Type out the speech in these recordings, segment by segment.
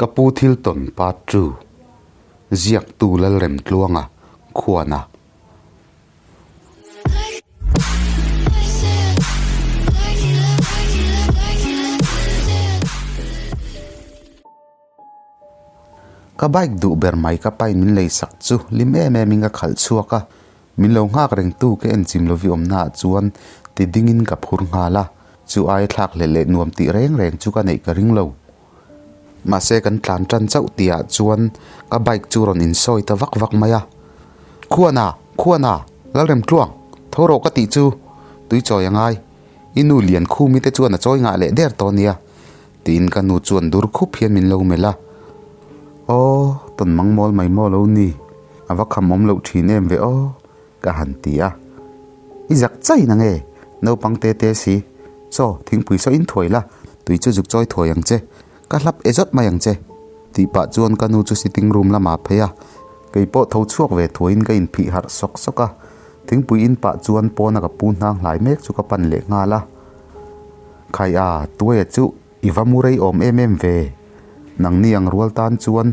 Ka pu thil tawn part ii Ziaktu Lalremtluanga Khuana. Ka bike duh ber mai ka pain min lei sak chu hlim em em in ka khalh chhuak a, min lo nghak reng tu ka en chim lovi awmna ah chuan ti ding in ka phur nghal a, chu ai thlak hleh leh nuam tih reng reng chu ka neih ka ring lo. Mahse kan tlan tan chauh tih ah chuan ka bike chu rawn insawi ta vak vak mai a, Khuana! Khuana! Lalremtluang! Tho rawh ka tih chu! Tui chawi a ngai. I nu lian khumi te chuan a chawi ngah leh der tawh nia. Tiin ka nu chuan dur khup hian min lo melh a. Aw, tawn mang mawl mai maw lo ni, a va kham awm loh thin em ve aw, ka han ti a. I zak chai na nge, naupang te te si, chaw thingpui saw in thuai la, tui chu zuk chawi thuai ang che, ka hlap e zawt mai ang che, tih pah chuan ka nu chu sitting room lamah a phei a. Kei pawh tho chhuak ve thuaiin ka inphih harh sawk sawk a, thingpui in pah chuan pawna ka pu hnang hlai mek chu ka pan leh nghal a. Khai a, tuaia chu i va mu rei awm em em ve. Nangni ang rual tan chuan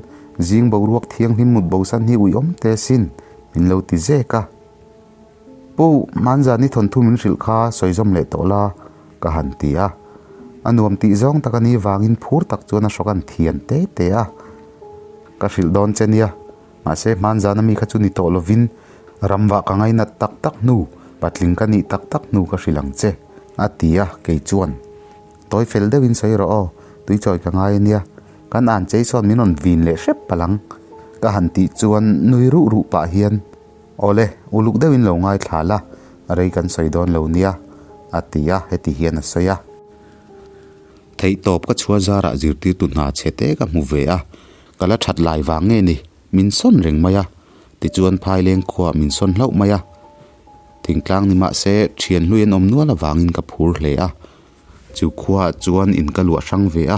zing boruak thianghlim mut bosan hi ui awm te sin, min lo ti zek a. Pu, Manzani thawnthu min hrilh kha sawi zawm leh tawh la, ka han ti a. A nuam tih zawng tak a nih vangin phur tak chuan a hrawk an thian te te a. Ka hrilh dawn che nia, mahse Manzana mi kha chu ni tawh lovin ramvah ka ngainat tak tak hnu, patling ka nih tak tak hnu ka hrilh ang che, a ti a, kei chuan. Tawi fel deuhin sawi rawh aw, tui chawi ka ngai a nia, kan an chei sawn min rawn vin leh hrep palh ang, ka han tih chuan nui ruh ruh pah hian, Awle, uluk deuhin lo ngaithla la, rei kan sawi dawn lo nia, a ti a, heti hian a sawi a. Theihtawp ka chhuah zarah zirtirtu hna chhe te ka hmu ve a, ka la that lai vang nge ni, min sawn reng mai a, tichuan Phaileng khuaah min sawn hlauh mai a. Thingtlang ni mah se thian hlui an awm nual avangin ka phur hle a. Chu khuaah chuan in ka luah hrang ve a,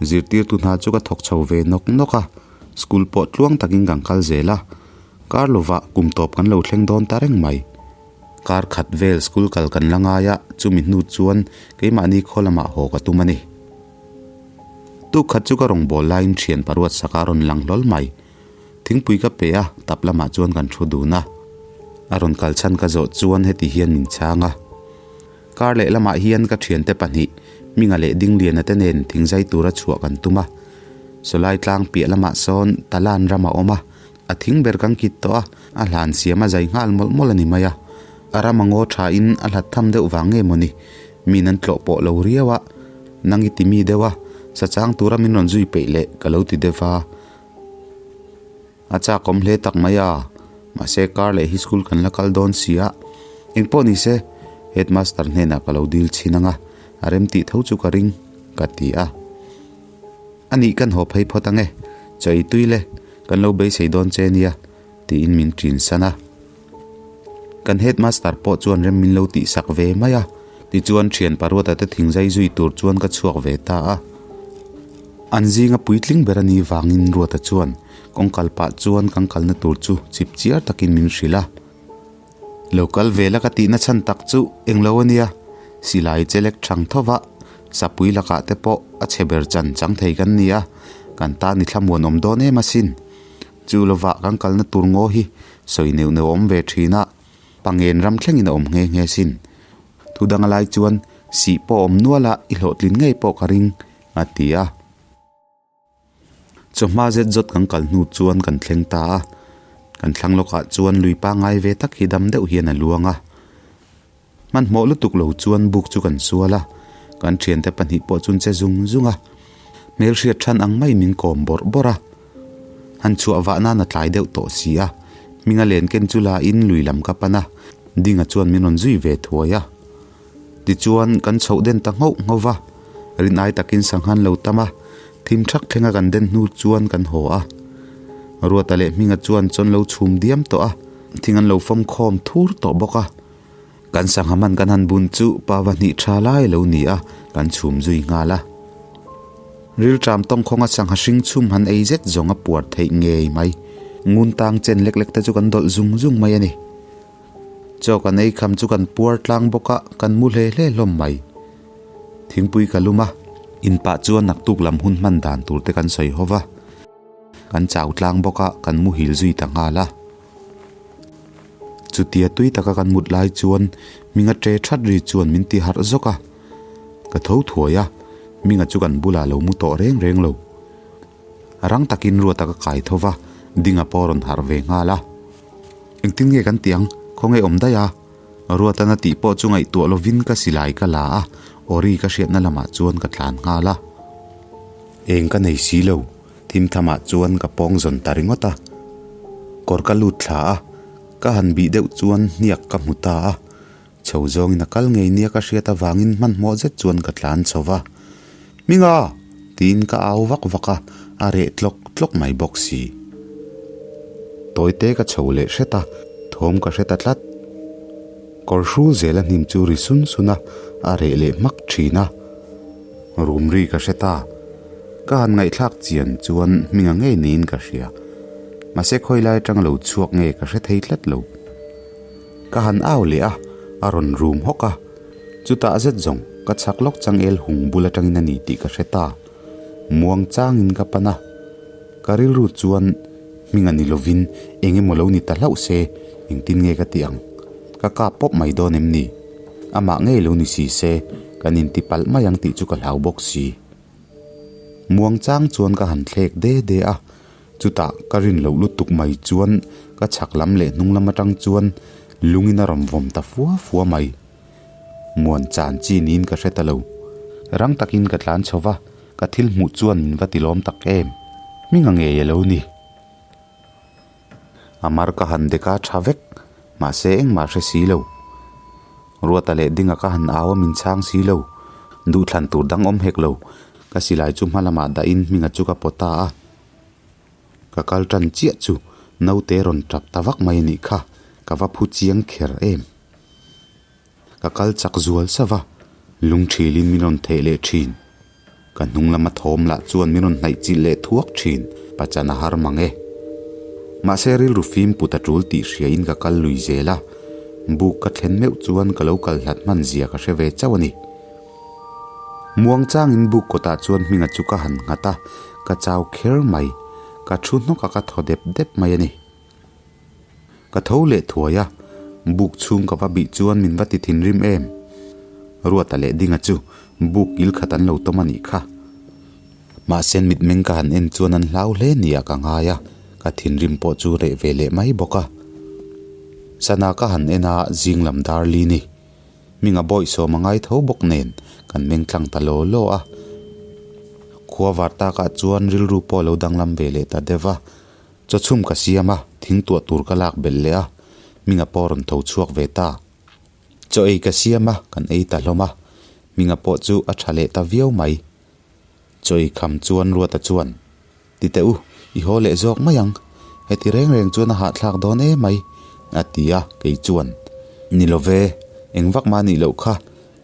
zirtirtu hna chu ka thawk chho ve nawk nawk a, school pawh tluang takin kan kal zel a, kar lovah kum tawp kan lo thleng dawn ta reng mai. Kar khat vel school kal kan la ngai a, chumi hnu chuan keimahni khaw lamah haw ka tum a ni. Tuk khat chu ka rawngbâwl laiin thian paruat saka a rawn lang hlawl mai. Thingpui ka pe a, tap lamah chuan kan thu dun a. A rawn kal chhan ka zawh chuan heti hian min chhang a. Kar leh lamah hian ka thiante pahnih, Minga leh Dingliana te nen thingzai tura chhuah kan tum a. Sawlai tlang piah lamah sawn Talan ram a awm a, a thing ber kan kit tawh a, a hlan siam a zai nghal mawlh mawlh a ni mai a. A ram a ngaw thain a hlat tham deuh vang nge mawni, min an tlawh pawh lo riau a, nang i ti mi deuh a, sa chang tura min rawn zui peih leh ka lo ti deuh va. A chak awm hle tak mai a, mahse kar leh hi school kan la kal dawn si a, engpawh ni se headmaster hnenah ka lo dil chhin ang a, a rem tih tho chu ka ring ka ti a. A nih kan haw phei phawt ang e, chaw ei tui le, kan lo beisei dawn che nia tiin min ṭin san a. Kan headmaster pawh chuan rem min lo tihsak ve mai a, tichuan ṭhian paruata te thingzai zui tur chuan ka chhuak ve ta a. An zinga puitling ber a nih vangin Ruata chuan kawngkal pah chuan kan kalna tur chu chip chiar takin min hrilh a. Lo kal ve la ka tihna chhan tak chu englo a nia, silai chelek thang tho va, sapui lakah te pawh a chhe ber chan chang thei kan ni a, kan tan i thlamuan awm dawn em asin. Chu lovah kan kalna tur ngaw hi sawi neuh neuh a awm ve thin a, pangen ram thlengin a awm nghe nghe sin. Thu danga lai chuan sih pawh a awm nual a, i hlawhtlin ngei pawh ka ring, a ti a. Chawhma zet zawt kan kal hnu chuan kan thleng ta a, kan thlang lawkah chuan lui pangngai ve tak hi dam deuh hian a luang a. Hmanhmawh lutuk lo chuan buk chu kan sual a, kan thiante pahnih pawh chun che zung zung a, hmelhriat than ang mai min kawm bawrh bawrh a. Han chhuah vah nan a tlai deuh tawh si a, hminga len ken chu la in lui lam ka pan a, Dinga chuan min rawn zui ve thuai a. Tichuan kan chhoh den ta nghauh nghauh va, rinai takin sanghan lo tam a, thim thak thlenga kan den hnu chuan kan haw a. Ruata leh Hminga chuan chawn lo chhum diam tawh a, thing an lo fawm khawm thur tawh bawk a. Kan sangha man kan han bun chu pa va hnih tha lai lo ni a, kan chhum zui nghal a. Rilṭam tawngkhawnga sangha hring chhum han ei zet zawng a puar theih ngei mai. Ngun tang chen lek lek te chu kan dawlh zung zung mai a ni. Chaw kan ei kham chu kan puar tlang bawk a, kan mu hle hle hlawm mai. Thingpui ka lum a. In pah chuan naktuk lam hun hman dan tur te kan sawi ho va, kan chau tlang bawk a, kan muhil zui ta nghal a. Chutia tui taka kan mut lai chuan Minga ṭe ṭhat ri chuan min ti harh zawk a, ka tho thuai a, Minga chu kan bulah lo mu tawh reng reng lo. Rang takin Ruata ka kai tho va, Dinga pawh a rawn harh ve nghal a. Engtin nge kan tih ang? Khawnge awm daih a? Ruatana tih pawh chu ngaihtuah lovin ka silai ka la a, Ori ka hriatna lamah chuan ka tlan nghal a. Eng ka nei si lo, thim thamah chuan ka pawng zawn ta ringawt a. Kawr ka lut thla a, ka han bih deuh chuan hniak ka hmu ta a. Chho zawngin a kal ngei nia ka hriat avangin hmanhmawh zet chuan ka tlan chho va. Hminga! tiin ka au vak vak a, a reh tlawk tlawk mai bawk si. Tawite ka chho leh hret a, thawm ka hre ta tlat. Kawr hrul zela hnim chu ri sun sun a, a reh leh hmak thin a. Rum ri ka hre ta. Ka han ngaihthlak chian chuan hminga ngei niin ka hria. Mahse khawi lai atang lo chhuak nge ka hre thei tlat lo. Ka han au leh a, a rawn rum hawk a. Chutah zet zawng ka chhak lawk changel hung bul atangin a ni tih ka hre ta. Muang changin ka pan a. Ka rilru chuan hming a ni lovin eng emaw lo ni ta hlauh se, engtin nge ka tih ang? Ka kap pawp mai dawn em ni? Amah ngei lo ni si se, kan inti palh mai ang tih chu ka hlau bawk si. Muang chang chuan ka han thlek de de a, chutah ka rin loh lutuk mai chuan ka chhak lam leh hnung lam atang chuan lungin a rawn vawm ta fua fua mai. Muan chan chi niin ka hre ta lo. Rang takin ka tlan chho va, ka thil hmuh chuan min va tilawm tak em. Hminga ngei a lo ni. A mar ka han dek a tha vek, mahse engmah hre si lo. Ruata leh Dinga ka han au a min chhang si lo. Duhthlan tur dang awm hek lo. Ka silai chu hma lamah dahin hminga chu ka pawt ta a. Ka kal tan chiah chu naute rawn tap ta vak mai a nih kha, ka va phu chiang kher em. Ka kal chak zual sava, lungthilin min rawn theh leh thin. Ka hnung lama thawm lah chuan min rawn hnaih chilh leh thuak thin, pachan a har mang e. Mahse rilru fim put a tul tih hriain ka kal lui zel a, buk ka thlen meuh chuan ka lo kal hlat hman zia ka hre ve chauh a ni. Muang changin buk kawtah chuan hminga chu ka han nghat a, ka chau kher mai, ka thu hnawk a ka thaw dep dep mai a ni. Ka tho leh thuai a, buk chhung ka va bih chuan min va ti thinrim em? Ruata leh Dinga chu buk kil khat an lo tawm a nih kha. Mahse mitmeng ka han en chuan an hlau hle nia ka ngai a, ka thinrim pawh chu reh ve leh mai bawk a. Sana ka han en a, zing lam dar li ni. Hminga bawihsawm a ngai tho bawk nen kan meng tlang ta law law a. Khua var takah chuan rilru pawh a lo danglam ve leh ta deuh va. Chawchhum ka siam a, thing tuah tur ka lak belh leh a, Hminga pawh rawn tho chhuak ve ta. Chaw ei ka siam a, kan ei ta hlawm a, Hminga pawh chu a tha leh ta viau mai. Chaw ei kham chuan Ruata chuan, Ti teh u, i haw leh zawk mai ang, heti reng reng chuan a hahthlak dawn em mai, a ti a, kei chuan, Ni lo ve, eng vak mah nih loh kha,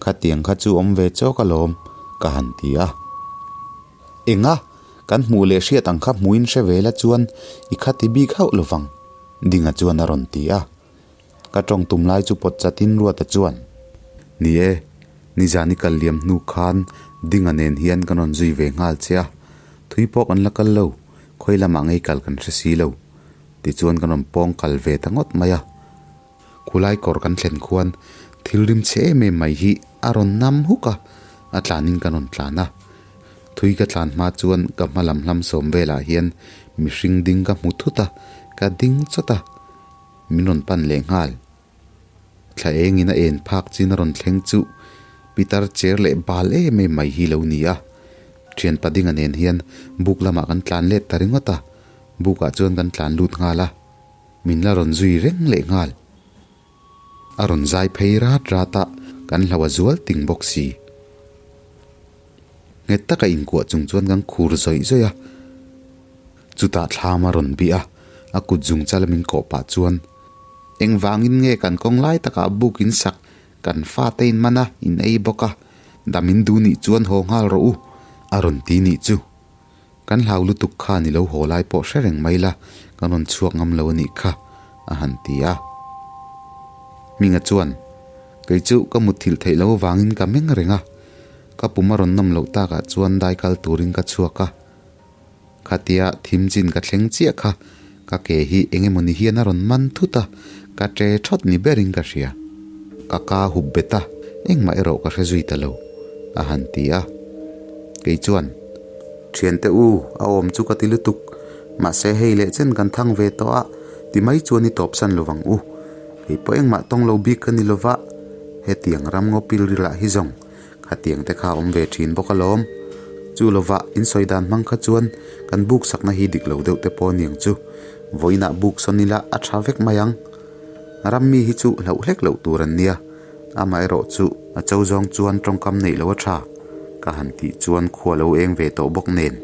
khatiang kha chu awm ve chawk alawm, ka han ti a. Enga? Kan hmuh leh hriat ang kha hmuin hre ve la chuan i kha ti bik hauh lo vang, Dinga chuan a rawn ti a. Ka tawng tum lai chu pawt chatin Ruata chuan, Ni e, nizan i kal liam hnu khan Dinga nen hian kan rawn zui ve nghal che a, thui pawh kan la kal lo, khawi lamah ngei kal kan hre si lo. Tichuan kan rawn pawng kal ve ta ngawt mai a. Khulai kawr kan thlen khuan thil rim chhe em em mai hi a rawn nam huk a, a tlanin kan rawn tlan a. Thui ka tlan hma chuan ka hma lam hlam sawm velah hian mihring ding ka hmu thut a, ka ding chawt a, min rawn pan leh nghal. Thla engin a en phak chin a rawn thleng chu pitar cher leh bal em em mai hi lo ni a. Thianpa dinga nen hian buk lamah kan tlan let ta ringawt a, bukah chuan kan tlan lut nghal a. Min la rawn zui reng leh nghal. A rawn zai phei rat rat a, kan hlo a zual ting bawk si. Nghet taka inkuah chung chuan kan khur zawih zawih a. Chutah thlam a rawn bih a, a kut zung chal min kawh pah chuan, Engvangin nge kan kawng lai takah buk in sak, kan fate in man a, in ei bawk a, dam in duh nih chuan haw nghal rawh u, a rawn ti nih chu. Kan hlau lutuk khan i lo haw lai pawh hre reng mai la, kan rawn chhuak ngam lo a nih kha, a han ti a. Hminga chuan, Kei chu ka mutthilh theih lo avangin ka meng reng a. Ka pum a rawn nawm loh takah chuan dai kal turin ka chhuak a. Khatia thim chin ka thleng chiah kha ka ke hi eng emawni hian a rawn man thut a, ka ṭe ṭhawt ni berin ka hria. Ka ka hup bet a, engmah erawh ka hre zui ta lo, a han ti a. Kei chuan, Ṭhiante u, a awm chu ka ti lutuk, mahse hei leh chen kan thang ve tawh a, ti mai chuan i tawpsan lo vang u. Kei pawh engmah tawng lo bik ka ni lova, hetiang ram ngaw pil rilah hi zawng Khatiang te kha awm ve thin bawk alawm. Chu lovah in sawi dan hmang kha chuan kan buk sakna hi dik lo deuh te pawh aniang chu. Vawiinah buk sawn ila a tha vek mai ang. Ram mi hi chu hlauh hlek loh tur an nia. Amaherawh chu a cho zawng chuan tawngkam neih loh a tha. Ka han tih chuan khua lo eng ve tawh bawk nen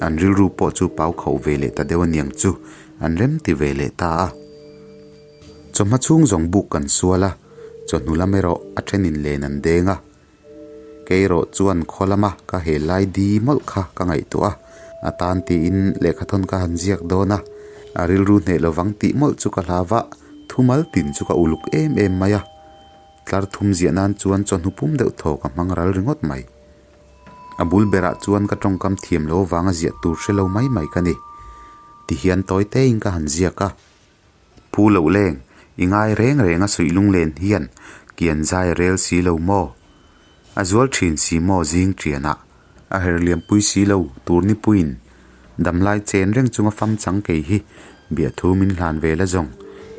an rilru pawh chu pau khauh ve leh ta deuh aniang chu an rem ti ve leh ta a. Chawhma chhung zawng buk kan sual a, chawhnu lam erawh a thenin len an deng a. Kei erawh chuan khaw lama ka hel lai di mawlh kha ka ngaihtuah a, a tan tiin lehkhathawn ka han ziak dawn a, a rilru hneh lovang tih mawlh chu ka hlau a, thumal tin chu ka uluk em em mai a. Tlar thum ziah nan chuan chawhnu pum deuh thaw ka hmang ral ringawt mai. A bul berah chuan ka tawngkam thiam lo avanga ziah tur hre lo mai mai ka ni. Tihian tawi tein ka han ziak a. Pu loh leng, i ngai reng reng a suih lunglen hian kian zai rel si lo maw? A zual thin si maw zing tianah? A her liampui si lo tur nipuiin damlai chen reng chunga fam chang kei hi biahthu min hlan ve la zawng,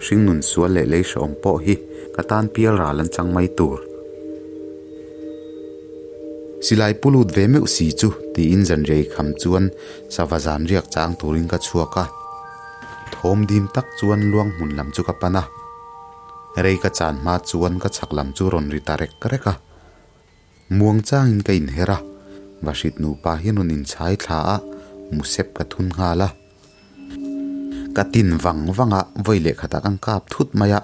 hringnun sual leh lei hrehawm pawh hi ka tan pial ral an chang mai tur. Silai pu lut ve meuh si chu tiin zanriai kham chuan sava zan riak chang turin ka chhuak a. Thawm dim tak chuan luang hmun lam chu ka pan a, rei ka chan hma chuan ka chhak lam chu rawn ri ta rek rek a. Muang changin ka inher a, Vahrit nupa hian rawn inchhai thla a, musep ka thun nghal a. Ka tin vang vang a, vawi leh khatah kan kap thut mai a,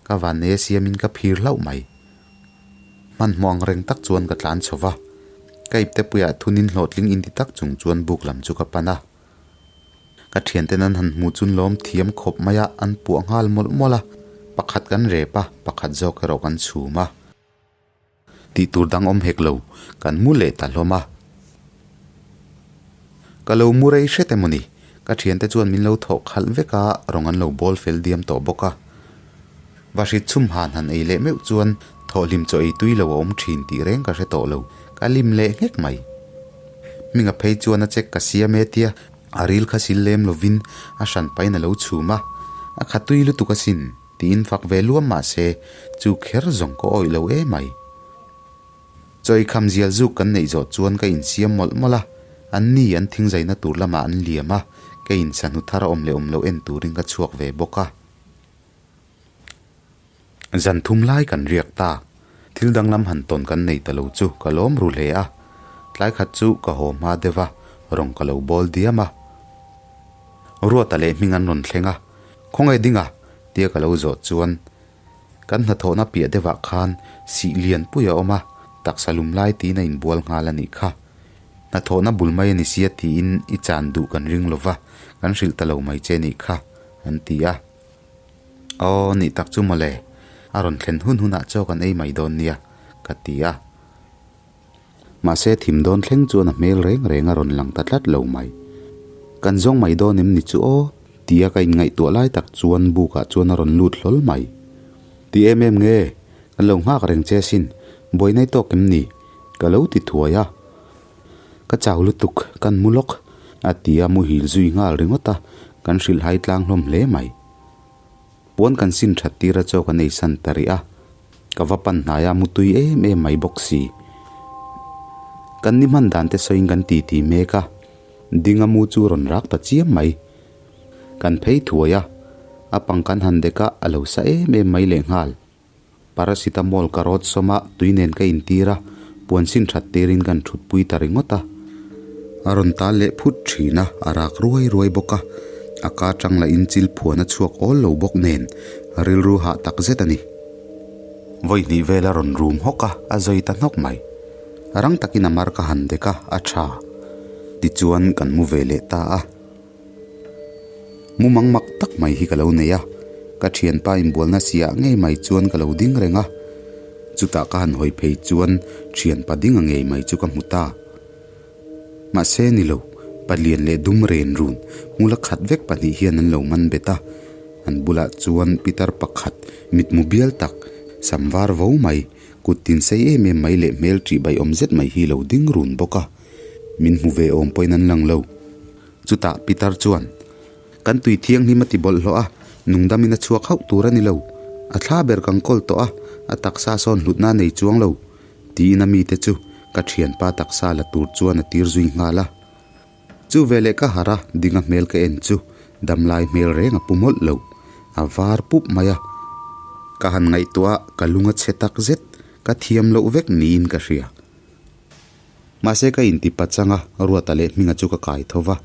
ka vanneia siamin ka phir hlauh mai. Hmanhmawh ang reng tak chuan ka tlan chho va, ka ipte puiah thunin hlawhtling inti tak chung chuan buk lam chu ka pan a. Ka thianten an han hmu chun lawm thiam khawp mai a, an puah nghal mawlh mawlh a, pakhat kan rep a, pakhat zawk erawh kan chhum a. Tih tur dang awm hek lo, kan mu leh ta hlawm a. Ka lo mu rei hret emaw ni, ka thiante chuan min lo thawh khalh vek a, rawng an lo bawl fel diam tawh bawk a. Vahrit chhum han han ei leh meuh chuan thawhhlim chaw ei tui lo a awm thin tih reng ka hre tawh lo, ka lim leh nghek mai. Hminga phei chuan a check ka siam e tia a ril kha sil lem lovin a hran pain a lo chhum a, a kha tui lutuk asin tiin fak ve luam mah se chu kher zawng ka awih lo emai. Chaw ei kham zial zuk kan neih zawh chuan ka insiam mawlh mawlh a, an ni an thingzaina tur lamah an liam a, ka insahnu thar a awm leh awm lo en turin ka chhuak ve bawk a. Zan thum lai kan riak ta. Thil danglam han tawn kan nei ta lo chu ka lawm ru hle a. Tlai khat chu ka haw hma deuh a, rawng ka lo bawl diam a. Ruata leh hming an rawn thleng a, Khawngaih dinga? tia ka lo zawh chuan kan hnathawhna piah deuhah khan sih lian pui a awm a, taksa lum lai tiin a inbual nghal a nih kha. Hnathawhna bul mai a ni sia tiin i chan duh kan ring lo va, kan hrilh ta lo mai che nih kha, an ti a. Aw, nih tak chu mawle, a rawn thlen hun hunah chaw kan ei mai dawn nia, ka ti a. Mahse thim dawn thleng chuan a hmel reng reng a rawn lang ta tlat lo mai. Kan zawng mai dawn em ni chu aw? tia ka inngaihtuah lai tak chuan bukah chuan a rawn lut hlawl mai. Ti em em nge? Kan lo nghak reng che asin, buainai tawk em ni? Ka lo ti thuai a. Ka chau lutuk, kan mu lawk, a ti a muhil zui nghal ringawt a, kan hrilhhai tlang hlawm hle mai. Puan kan sin that tir a chaw kan ei san ta rih a, ka va pan hnai a mutui em em mai bawk si. Kan ni hman dan te sawiin kan ti ti mek a, dinga mu chu rawn rak ta chiam mai. Kan phei thuai a, a pang kan han dek a, a lo sa em em mai lehnghal. Paracetamol ka rawt sawm a, tui nen ka intir a, puan sin that tirin kan thutpui ta ringawt a. A rawn tal leh phut thin a, a rak ruai ruai bawk a, a ka tang lahin chil phuan a chhuak awl lo bawk nen, a rilru hah tak zet a ni. Vawi hnih vel a rawn rum hawk a, a zawi ta hnawk mai. Rang takin a mar ka han dek a, a tha. Tichuan kan mu ve leh ta a. Mumang mak tak mai hi ka lo nei a, ka thianpa inbualna siah ngei mai chuan ka lo ding reng a. Chutah ka han hawi phei chuan thian padinga ngei mai chu ka hmu ta. Mahse ni lo, palian leh dum ren run hmula khat vek pahnih hian an lo man bet a. An bulah chuan pitar pakhat mitmu bial tak, sam var vo mai, kut tin sei em em mai leh hmel ṭih bai awm zet mai hi lo ding run bawk a. Min hmu ve awm pawhin an lang lo. Chutah pitar chuan, Kan tui thianghlim a ti bawlhhlawh a, nungdamin a chhuak hauh tur a ni lo. A thla ber kan kawl tawh a, a taksa sawn hlutna a nei chuang lo, tiin a mite chu ka thianpa taksa la tur chuan a tir zui nghal a. Chu veleh ka harh a, dinga hmel ka en chu damlai hmel reng a pu mawlh lo, a var pup mai a. Ka han ngaihtuah a, ka lung a chhe tak zet, ka thiam loh vek niin ka hria. Mahse ka inti pachang a, Ruata leh Hminga chu ka kai tho va.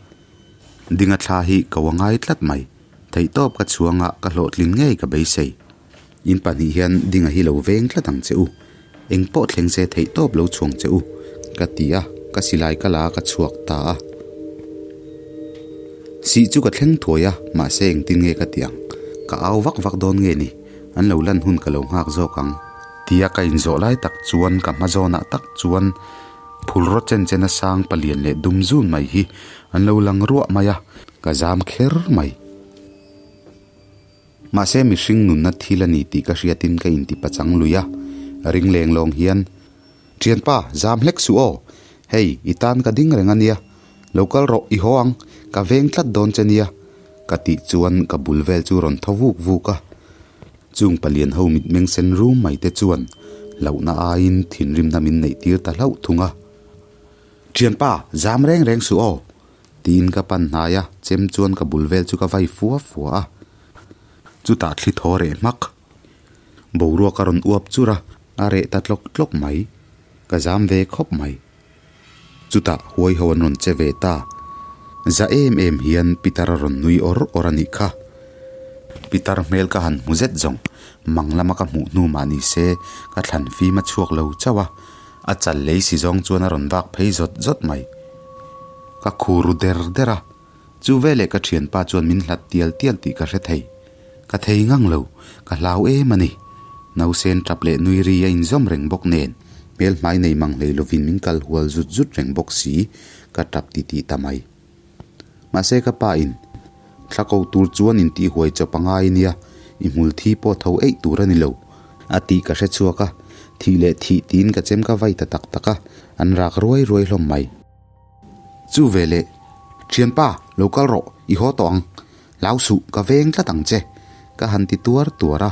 Dinga thla hi ka ua ngai tlat mai. Theihtawp ka chhuang a, ka hlawhtlin ngei ka beisei. In pahnih hian Dinga hi lo veng tlat ang che u. Eng pawh thleng se theihtawp lo chhuang che u, ka ti a, ka silai ka la a ka chhuak ta a. Sih chu ka thleng thuai a, mahse engtin nge ka ti ang? Ka au vak vak dawn nge ni? An lo lan hun ka lo nghak zawk ang. Tia ka inzawh lai tak chuan ka hma zawnah tak chuan phulraw chen chen a sang palian leh dum zun mai hi an lo lang ruah mai a, ka zam kher mai. Mahse mihring nunna thil a ni tih ka hriatin ka inti pachang lui a, ring leng lawng hian, Thianpa, zam hlek suh aw, hei i tan ka ding reng a nia, lo kal rawh i haw ang, ka veng tlat dawn che nia, ka tih chuan ka bul vel chu rawn thaw vuk vuk a. Chung palian ho mitmeng sen rum mai te chuan hlauhna aiin thinrimna min neih tir ta hlauh thung a. Thianpa, zam reng reng suh aw! Tiin ka pan hnai a, chem chuan ka bul vel chu ka vai fua fua a. Chutah thli thaw reh hmak. Boruak a rawn uap chur a, a reh ta tlawk tlawk mai. Ka zam ve khawp mai. Chutah huai ho an rawn che ve ta. Za em em hian Pitar a rawn nui awr awr a nih kha. Pitar hmel ka han hmu zet zawng, mang lama ka hmuh hnu mah ni se ka thlan fim a chhuak lo chauh a, a chal lei si zawng chuan a rawn vak phei zawt zawt mai. Ka khu ru der der a, chu veleh ka thianpa chuan min hlat tial tial tih ka hre thei. Ka thei ngang lo, ka hlau em a ni. Nausen tap leh nui ri a inzawm reng bawk nen, hmel hmai nei mang hlei lovin min kal hual zut zut reng bawk si, ka tap ti tih ta mai. Mahse ka pa in, thla ko tur chuan intih huai chawp a ngai nia, i hmul thi pawh tho eih tur a ni lo, a tih ka hre chhuak a, thih leh thih tiin ka chem ka vai ta tak tak a, an rak ruai ruai hlawm mai. Chu veleh, Thianpa, lo kal rawh, i haw tawh ang. Hlau suh, ka veng tlat ang che, ka han ti tuar tuar a.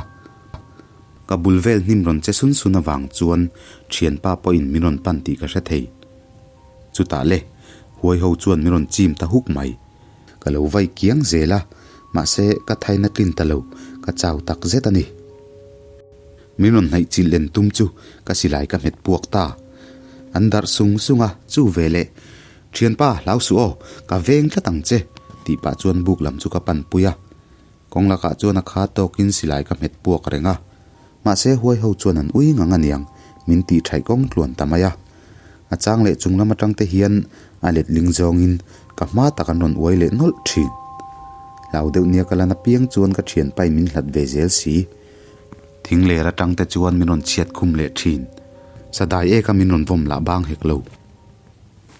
Ka bul vel hnim rawn che sun sun avang chuan thianpa pawhin min rawn pan tih ka hre thei. Chutah le, huai ho chuan min rawn chim ta huk mai. Ka lo vai kiang zel a, mahse ka thaina tlin ta lo, ka chau tak zet a ni. Min rawn hnaih chilh len tum chu ka silai ka hmet puak ta. An darh sung sung a, chu veleh, Thianpa, hlau suh aw, ka veng tlat ang che, tih pah chuan buk lam chu ka pan pui a. Kawng lakah chuan a kha tawkin silai ka hmet puak reng a. Mahse huai ho chuan an ui ngang aniang, min tih thaih kawng tluan ta mai a. A chang leh chung lam atang te hian a letling zawngin ka hma tak an rawn uai leh nawlh thin. Hlau deuh nia ka lan apiang chuan ka thianpain min hlat ve zel si. Thing ler atang te chuan min rawn chhiat khum leh thin. Sadai eka min rawn vawm lah bang hek lo.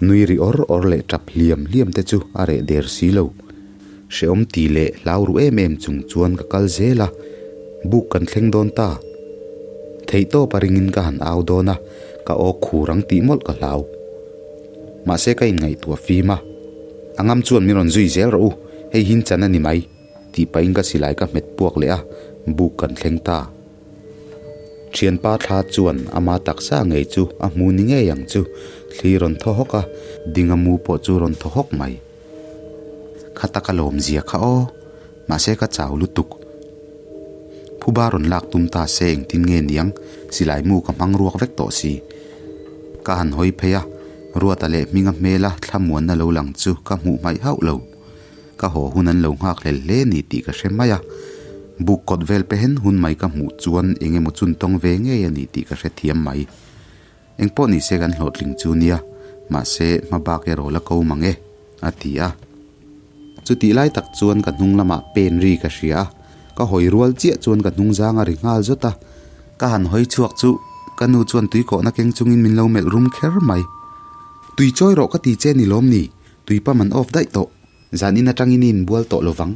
Nui ri awr awr leh tap hliam hliam te chu a reh der si lo. Hrehawm ti leh hlau ru em em chung chuan ka kal zel a, buk kan thleng dawn ta. Theihtawp a ringin ka han au dawn a, ka aw khur ang tih mawlh ka hlau. Mahse ka inngaihtuah fim a, a ngam chuan min rawn zui zel rawh u, hei hin chan a ni mai, tih pahin ka silai ka hmet puak leh a, buk kan thleng ta. Thianpa thla chuan ama taksa ngei chu a hmu ni ngei ang chu, thli rawn thaw hawk a, dinga mu pawh chu rawn thaw hawk mai. Kha taka lawmzia kha aw, mahse ka chau lutuk. Phuba rawn lak tum ta se engtin nge niang, silai mu ka hmang ruak vek tawh si. Ka han hawi phei a, Ruata leh Hminga hmela thlamuanna lo lang chu ka hmuh hmaih hauh lo. Ka haw hun an lo nghak hlel hle ni tih ka hre mai a, buk kawt vel pe hen hun mai ka hmuh chuan eng emaw chun tawng ve ngei a ni tih ka hre thiam mai. Eng pawh ni se kan hlawhtling chu nia, mahse hma bak erawh la ko mang e, a ti a. Chutih lai tak chuan ka hnung lamah pen ri ka hria a, ka hawi rual chiah chuan ka hnung zang a ri nghal zawt a, ka han hawi chhuak chu. Ka nu chuan tui kawhna keng chungin min lo melh rum kher mai. Tui chawi rawh ka ti che ni lawm ni? Tui pump an off daih tawh. Zan in atangin i inbual tawh lovang.